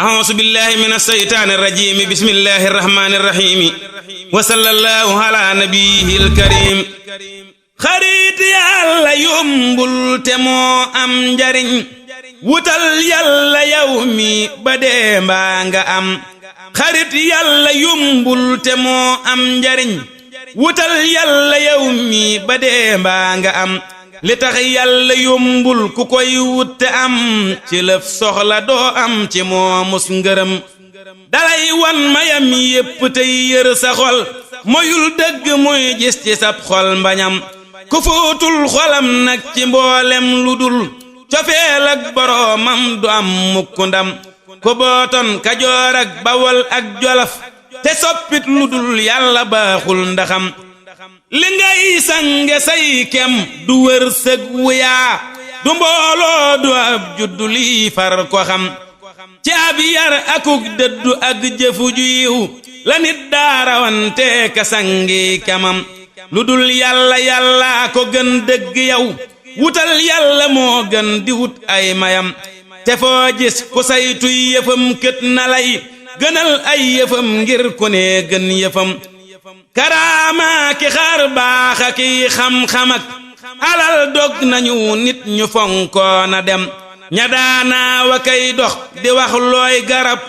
أعوذ بالله من الشيطان الرجيم بسم الله الرحمن الرحيم وصلى الله على نبيه الكريم xarit yàlla yombul te moo am njariñ wutal yàlla yow mi ba dee mbaa nga am xarit yàlla yombul te moo am njariñ wutal yàlla yow mi ba dee mbaa nga am li tax yàlla yombul ku koy wut te am ci lëf soxla doo am ci moo mus ngërëm dalay wan mayam yépp tey yër sa xol moyul dëgg muy gis ci sab xol mbañam ku fóotul xolam nag ci mboolem lu dul cofeel ak boroomam du am mukk ndam ku booton Kajoor ak Bawol ak Jolof te soppit lu dul yàlla baaxul ndaxam li ngay sange say kem du wërsëg wuyaa du mbooloo du ab juddu lii far ko xam ci ab yar akuk dëddu ak jëfu ju yiw la nit daarawante ka sangi kamam lu dul yàlla yàlla ko gën dëgg yow wutal yàlla moo gën di wut ay mayam te foo gis ku saytuy yëfam kët na lay gënal ay yëfam ngir ku ne gën yëfam karaama ki xar baax ak xam-xam ak alal dog nañu nit ñu fonkoona dem ña daanaa wa kay dox di wax looy garab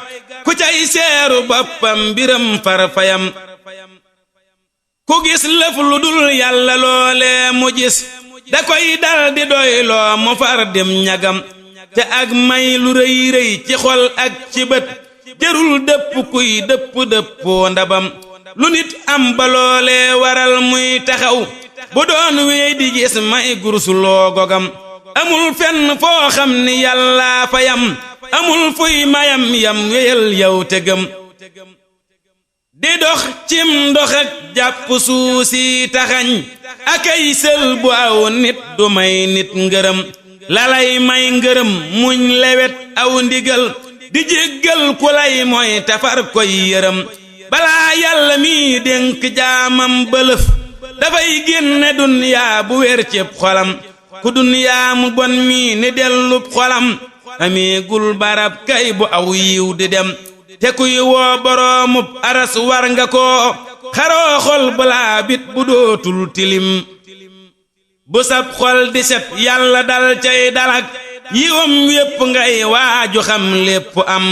ku cay seeru boppam mbiram farfayam ku gis lëf lu dul yàlla loole mu gis da koy dal di doy loo mu far dem ñagam te ak may lu rëy rëy ci xol ak ci bët jërul dëpp kuy dëpp ndabam lu nit am ba loole waral muy taxaw bu doon wéy di gis may gursuloo gogam amul fenn foo xam ni yàlla fa yam amul fuy mayam yam wéyal yow te gëm di dox cim ndox ak jàpp suusi taxañ akay sël bu aw nit du may nit ngërëm lalay may ngërëm muñ lewet aw ndigal di jéggal ku lay mooy tafar koy yërëm balaa yàlla mi dénk jaamam bëlëf dafay génne dunyaa bu wér cib xolam ku dunyaa mu bon mi ni dellub xolam ameegul barab kay bu aw yiw di dem te kuy woo boroomub aras war nga ko xaroo xol balaa bit bu dootul tilim bu sab xol di set yàlla dal cay dalak yiwam wépp ngay waaju xam lépp am